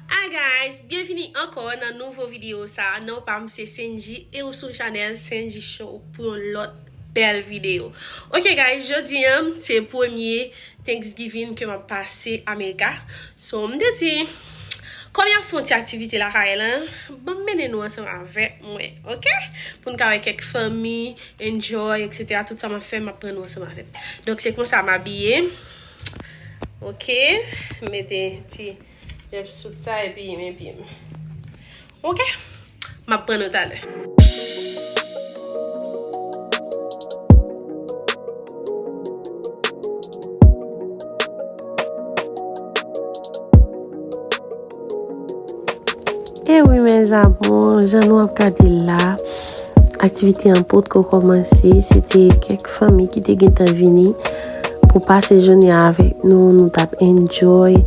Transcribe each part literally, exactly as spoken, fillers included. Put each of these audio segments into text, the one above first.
Hi guys, byenvini ankò nan nouvo videyo sa. Non pa m se Senji e ou sou chanèl Senji Show pou yon lòt bèl videyo. Ok guys, jodi a se premye Thanksgiving ke m ap pase Amerika. So, m te di, kòm y ap fè yon ti aktivite lakay la, ban m mennen nou ansanm avèk mwen, ok? Pou n ka wè kèk fanmi, enjoy, et cetera. Tout sa m ap fè, m ap pran nou ansanm avè m. Donk, se konsa m abiye. Ok, m mete ti jumpsuit sa epi men pye m. Ok, m ap pran nou talè. E wi, mes amours, jan nou ap gade la, aktivite an potko kòmanse. Se te kèk fanmi ki te gentan vini pou pase jounen an avèk nou. Nou t ap enjoy,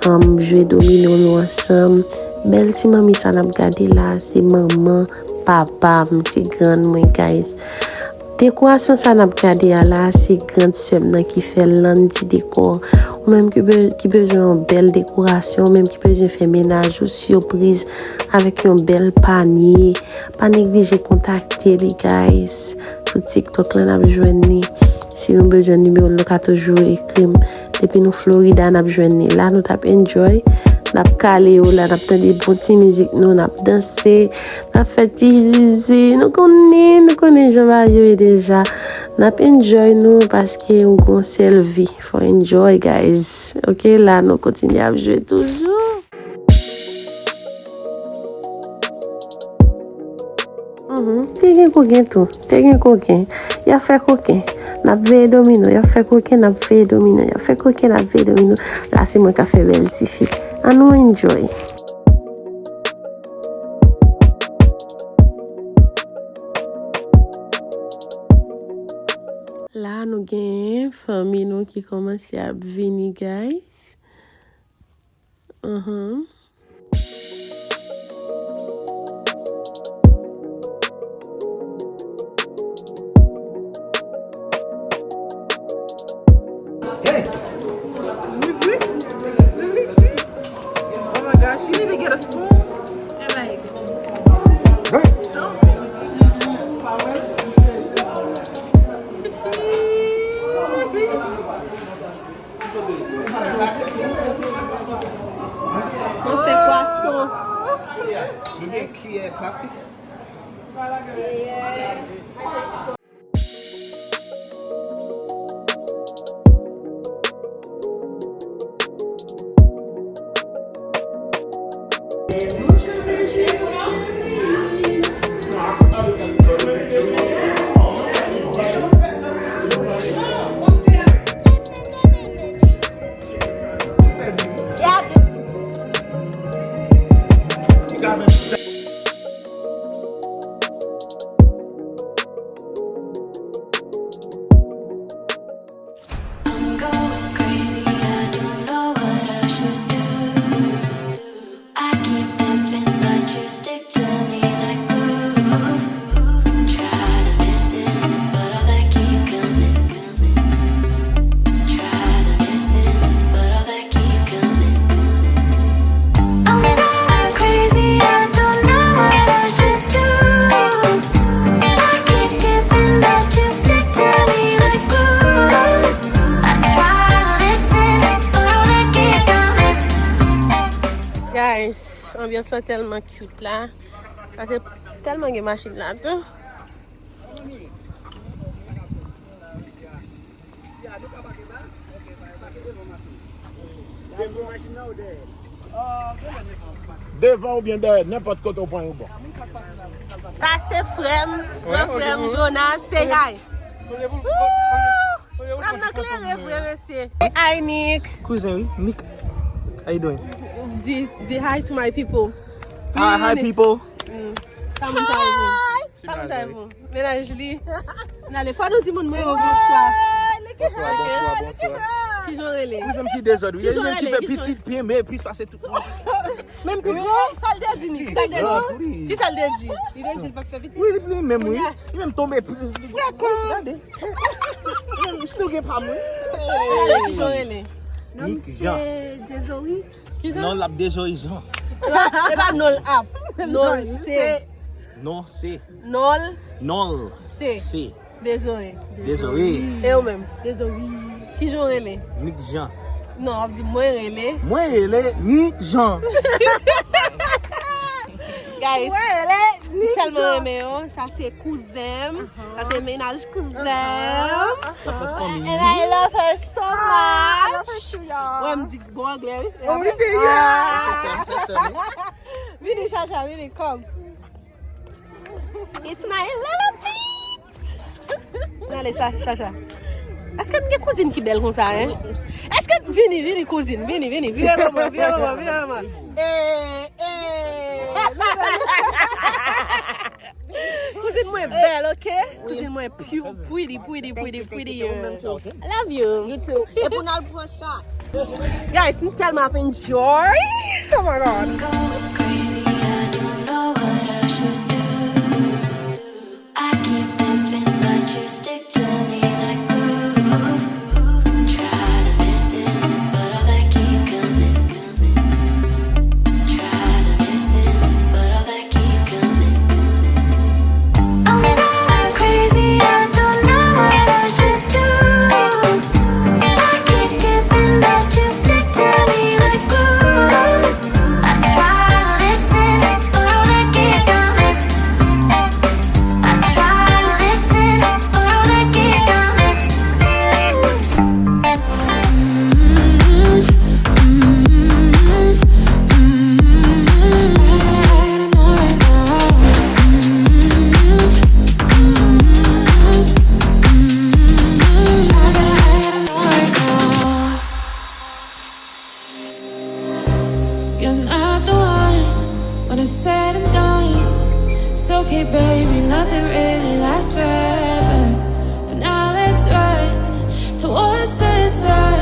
um, jwe domino nou ansanm. Bèl ti manmi sa n ap gade la, se manman papa m, se grann mwen, guys. Dekorasyon sa n ap gade a la, se grann sè m nan ki fè l, Landy Decor. Ou menm ki be-, ki bezwen yon bèl dekorasyon, ou menm ki bezwen fè mennaj ou sipriz avèk yon bèl panye, pa neglije kontakte li, guys. Sou TikTok la, n ap jwenn li. Si nou bezwen nimewo l, nou ka toujou ekri m. Depi nou Florida, n ap jwenn li. La, nou t ap enjoy. N ap kale yo la, n ap tande bon ti mizik nou, n ap danse, n ap fè ti zizi. Nou konnen, nou konnen jan bagay yo ye deja. N ap enjoy nou paske ou gon sèl vi. Fò enjoy, guys. Ok, la, nou kontinye ap jwe toujou. Mhm. Te gen koken tou. Te gen koken. Y ap fè koken. N ap veye domino. Y ap fè koken, n ap veye domino. Y ap fè koken, n ap veye domino. La, se mwen k ap fè bèl tifi. An nou enjoy. La, nou gen fanmi nou ki kòmanse ap vini, guys. Mhm. Hey! Let me see. Let me see. Oh my gosh, you need to get a spoon and, like, something. Mwen fè pwason. Nou gen kiyè plastik? I'm going crazy, I don't know what I should do. I keep dipping, but you stick to me like glue. Try to listen, but all that keep coming. Try to listen, but all that keep coming. I'm going crazy, I don't know what I should do. I keep dipping, but you stick to me like glue. I try to listen, but all that keep coming. Guys, anbyans lan tèlman cute la. Sa se tèlman gen machin la tou. Devan oubyen dèyè, nenpòt kote w pran yo bon. Pase frè m, gran frè m Jonas, say hi. Woo! Frè m nan klere vre, mesye. Say hi, Nick. Kouzen, wi, Nick. How you doing? Di, di hi to my people. Hi, hi, people. Mm. Kòman sa ye pou? Kòman sa ye pou? Mennaj li. N ale fò nou di moun mwen yo bonswa. Bonswa, bonswa, bonswa. Kijan w rele? Kouzen m ki dezòd, wi. Li menm ki fè pitit, pi, men plis pase tout moun. Menm pi gwo? Sa l te di, Nick? Sa l te di? Ki sa l te di? Li te di l p ap fè pitit? Wi, li menm, wi. Li menm tonbe. Frekan. Gade. Li menm, si nou gen pa mwen. Kijan w rele? Non, m se Dezori. Kijan? Non, l ap Dezori Jan. Non, e pa Nol ap. Nol se. Non, se. Nol. Nol. Se. Se. Dezori. Dezori. E ou menm? Dezori. Kijan w rele? Nik Jean. Non, w ap di mwen rele. Mwen rele Nik Jean. Guys, mwen rele Nik Jean. M tèlman renmen yo. Sa se kouzen m. Sa se mennaj kouzen m. And I love her so much. Wè, m di bon anglè, wi. Oh, wi, yeah. Vini, Chacha, vini, come. It's my little feet. Gade sa, Chacha. Èske m gen kouzin ki bèl konsa, en? Èske, vini, vini, kouzin, vini, vini. Vire manman, vire manman, vire manman. Eh, eh. Kouzin mwen bèl, ok? Kouzin mwen pu-, pretty, pretty, pretty, pretty, yeah. I love you. You too. E pou n al pran shot. Guys, m tèlman ap enjoy. Oh my God. Going crazy, I don't know what I should do. I keep dipping, but you stick to me like glue. Try to listen, but all that keep coming, coming. Try to listen, but all that keep coming, coming. I'm going crazy, I don't know what I should do. I keep dipping, but you stick to me like glue. I try to listen, but all that keep coming. I try to listen, but all that keep coming. You're not the one when it's said and done. It's okay, baby, nothing really lasts forever. For now, let's run towards the sun.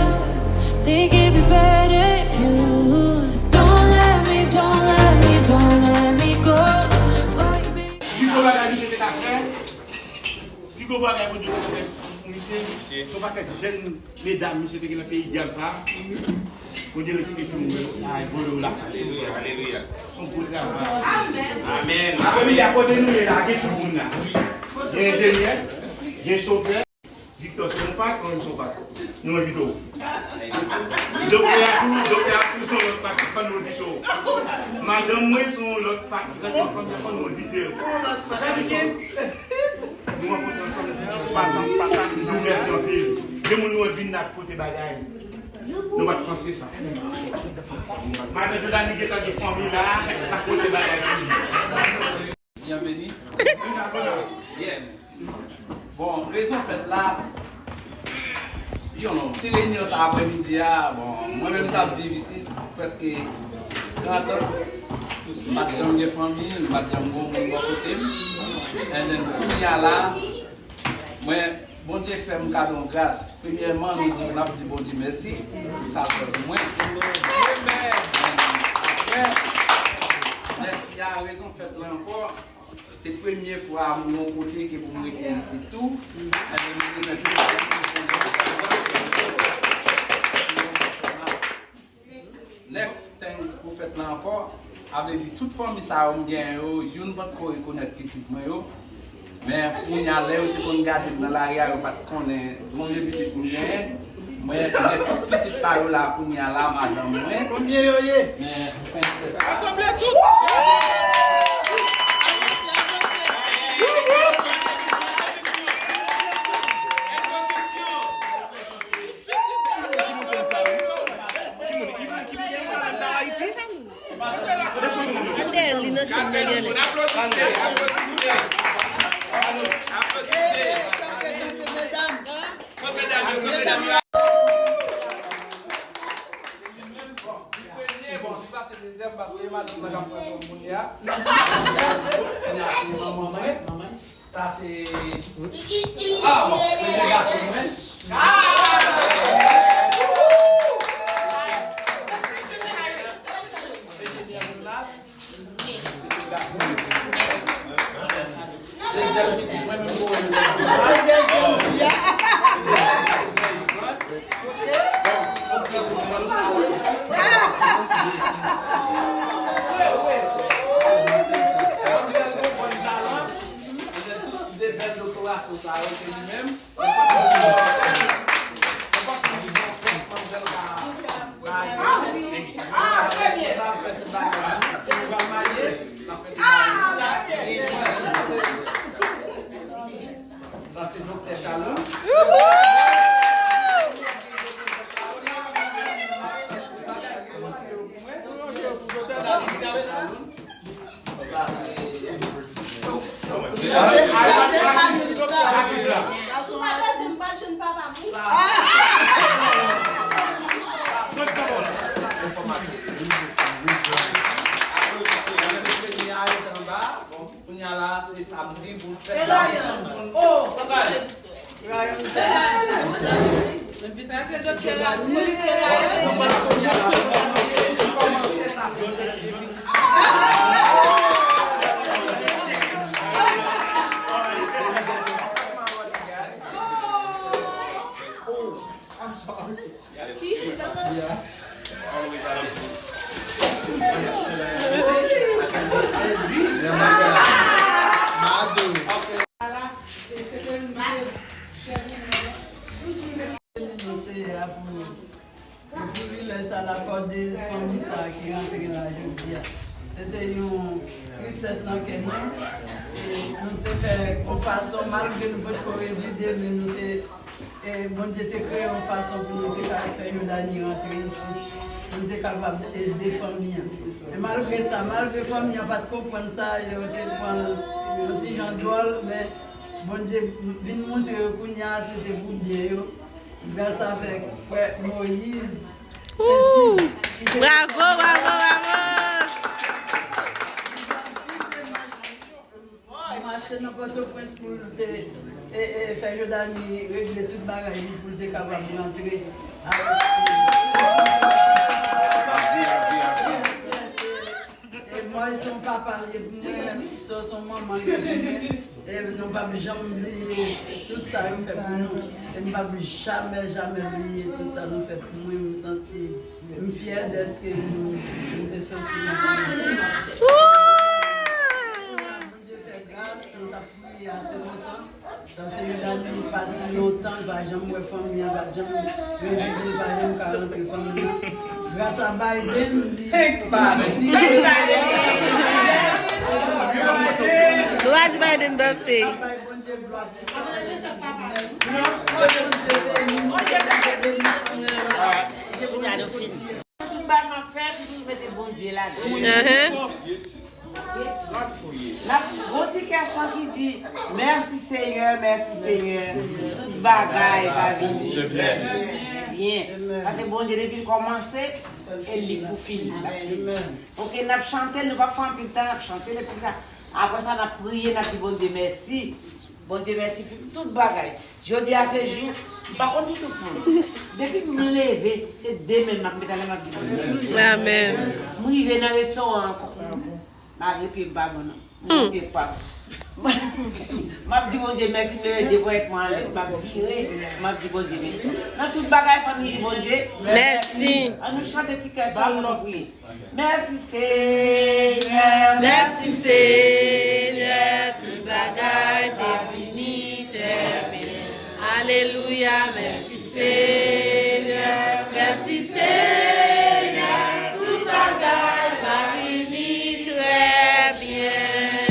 Think it'd be better if you don't let me, don't let me, don't let me go. Boy, you make Pi gwo bagay misye te ka fè, pi gwo bagay Bondye te ka fè pou misye, se yon pakèt jèn medam misye te gen nan peyi dyab sa. Bondye retire timoun yo, ay, voye yo lakay. Alelouya, alelouya. Se yon gwo travay. Amèn. Aprèmidi a, kote nou ye la, gen tout moun la. Gen enjenyè, gen chofè. Victor, se yon pak, mwen se yon pak. Nou envite w. Doktè a tou, doktè a tou se yon lòt pak, fò nou envite w. Madanm mwen se yon lòt pak, fò nou envite w. Nou rankontre ansanm, nou di, papa, papa, nou di w mèsi anpil. De moun nou wè vin la pote bagay. Nou pa t panse sa. Madan Jodani gentan gen fanmi la, l ap pote bagay pou li. Byenveni. Yes. Bon, rezon fèt la, yon ti reyinyon sa aprèmidi a, bon, mwen menm m t ap viv isit prèske trant an. M pa t janm gen fanmi, m pa t janm gen moun bò kote m. And then, kounye a la, mwen, Bondye fè m kado yon gras. Premyèman, nou di, n ap di Bondye mèsi pou sa l fè pou mwen. Amen. Apre, mèsi a rezon fèt la ankò. Se premye fwa m yon kote ke pou m rete isit tou. Ebyen, nou prezante. Next thing pou fèt la ankò, a vle di tout fanmi sa yo m genyen yo, youn pa t ko rekonèt pitit mwen yo. Men kounye a, lè yo te konn gade m nan lari a, yo pa t konnen konbyen pitit m genyen. Mwen, gen tout pitit sa yo la kounye a la, madanm mwen. Konbyen yo ye? Men, prensès. Rasanble tout! Gade li nan chanm nan, gade li. Aplodise, aplodise. Premye, bon, li pase dezyèm paske madanm nan k ap pran swen moun li a. Manman mwen, manman. Sa se, ah, bon, premye gason mwen. Sa yo se li menm. Nenpòt moun ki bon fèt, manmzèl ka marye. Sa fè tout bagay. Ou pral marye, sa fè tout bagay. Sa se Doktè Chalou. Kounye a la, se samdi pou l fèt la. Oh! Ryan. Ryan. I'm sorry. Yeah. Mado. Beni nou, Seyè, pou, pou privilèj sa l akòde fanmi sa ki rantre la jodi a. Se te yon tristès nan kè nou. E nou te fè yon fason, malgre nou potko rezide, men nou te, e Bondye te kreye yon fason pou nou te ka fè Jodani rantre isi, pou nou te kapab ede fanmi an. E malgre sa, malgre fanmi an pa t konprann sa, yo te pran l yon ti jan dwòl, men Bondye vin montre yo kounye a se te pou byen yo. Gras avèk frè Moyiz Senti. Bravo, bravo, bravo! Li mache nan Pòtoprens pou l te, e, e, fè Jodani regle tout bagay li pou l te kapab rantre. E Moyiz se yon papa li ye pou mwen, se, se yon manman li ye pou mwen. E nou p ap janm bliye tout sa yo fè pou nou. E m p ap jamè, jamè bliye tout sa nou fè pou mwen. M santi m fyè dèske nou, nou te soti nan fanmi sa. Bondye fè gras, nou t ap priye ase lontan. Paske Jodani pati lontan, li pa janm wè fanmi an, pa janm rezide, li pa janm ka rantre fanmi an. Gras a Biden, li... Thanks, Biden. Thanks, Biden. Glwa di Biden birthday. N ap bay Bondye glwa pou sa. Bondye beni. Tout bagay m ap fè, m toujou mete Bondye ladan. N ap gon ti kè chan ki di, mèsi Senyè, mèsi Senyè, tout bagay va vini trè byen. Paske Bondye depi l kòmanse, e li pou fini. Oke, n ap chante l, nou p ap fè anpil tan, n ap chante l, epi sa, apre sa, n ap priye, n ap di Bondye mèsi. Bondye mèsi pou tout bagay. Jodi a se jou, m pa konn pou tout moun. Depi m leve, se de men m ap met anlè m ap di Bondye mèsi. Amèn. M rive nan restoran an ankò. Malgre pye m pa bon non. M gen pye pa m. M ap di Bondye mèsi, m leve de pwen pran anlè, m ap vire, m ap di Bondye mèsi. Nan tout bagay, fò n di Bondye mèsi. An nou chante ti kè sa pou nou priye. Mèsi Senyè. Mèsi Senyè, tout bagay te vini trè byen. Alelouya, mèsi Senyè, mèsi Senyè, tout bagay va vini trè byen.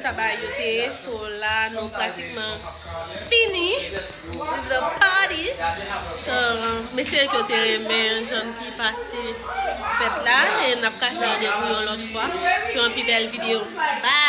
Sa bagay yo te ye, so la nou pratikman fini the party. So, mesye yo te renmen jan ki pase fèt la, e n ap kase randevou yon lòt fwa pou yon pi bèl videyo. Bye!